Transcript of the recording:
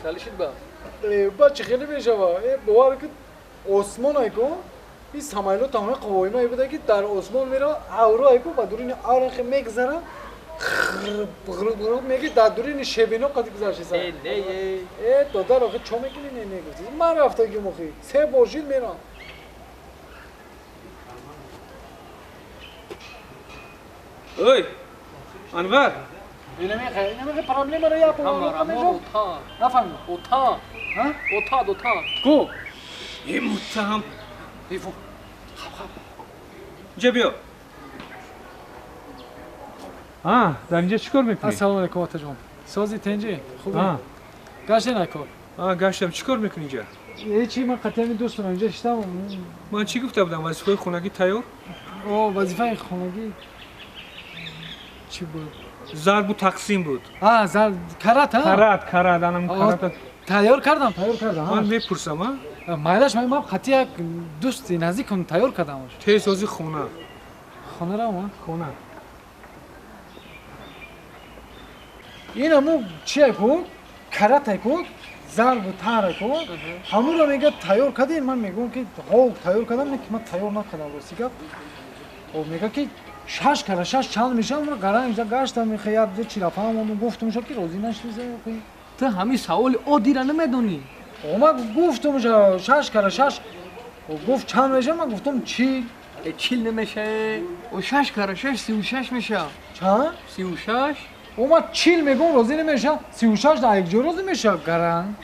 Чӣ хеле шид ба? Ба чӣ хеле мешава? Бовар ки осмон айко ин самолёт ҳамаи қувоима буда ки дар осмон мера авро айко ба дурини аврахе мегзара ғрб меги дар дурини шебино қади гузаштиса. Э, не е. Э, додар, охи чо мекунӣ? Не, не гуфти, ман рафтагим, охи се бор шид мерам. Ой, Анвар. Инамихе проблемаро я Ҳамарамо ота. Нафаҳмидам. Ота. Ҳа? Ота, дота. Ку? Э, муттаҳам. Ифу. Инҷа биё. А, дар инҷа чӣ кор мекунӣ? Ассалому алайкум, отаҷон. Сози, тенҷи? Хубе? А. Гаштен ако? А, гаштам. Чӣ кор мекунӣ инҷа? Ҳечи, ман қатъияни дӯстам инҷа шитам. Ман чӣ гуфта будам? Вазифаи хонагӣ тайёр? О, вазифаи хонагӣ чӣ буд? Зарбу тақсим буд. А, зарб карат, а? Карат, карат, анам карат. Тайёр кардам, тайёр кардам. Ман мепурсам, а? Майлаш, ман қатъи як дӯсти наздикам тайёр кардам. Тез ҳозир хона. Хона равам, а? Хона. Ин ҳаму чия ку? Карате ку? Зарбу тара ку? Ҳамуро мега тайёр кардем, ман мегӯям ки ҳо, тайёр кардам, не ки ман тайёр накардам, рости гап. О, мега ки шаш кара шаш чанд мешавад, ман гаранг гаштам, мехе як ду чилафаам омад, гуфтам ша ки розӣ нашудӣ. Ту ҳамин саволи оддиро намедонӣ? О, ман гуфтам ша шаш кара шаш, гуфт чанд мешавад, ман гуфтам 40. Э, 40 намеша. О, шаш кара шаш 36 меша. Чанд? 36. О, ман 40 мегӯям, розӣ намешавад, 36 дар якҷо розӣ мешавад, гаранг.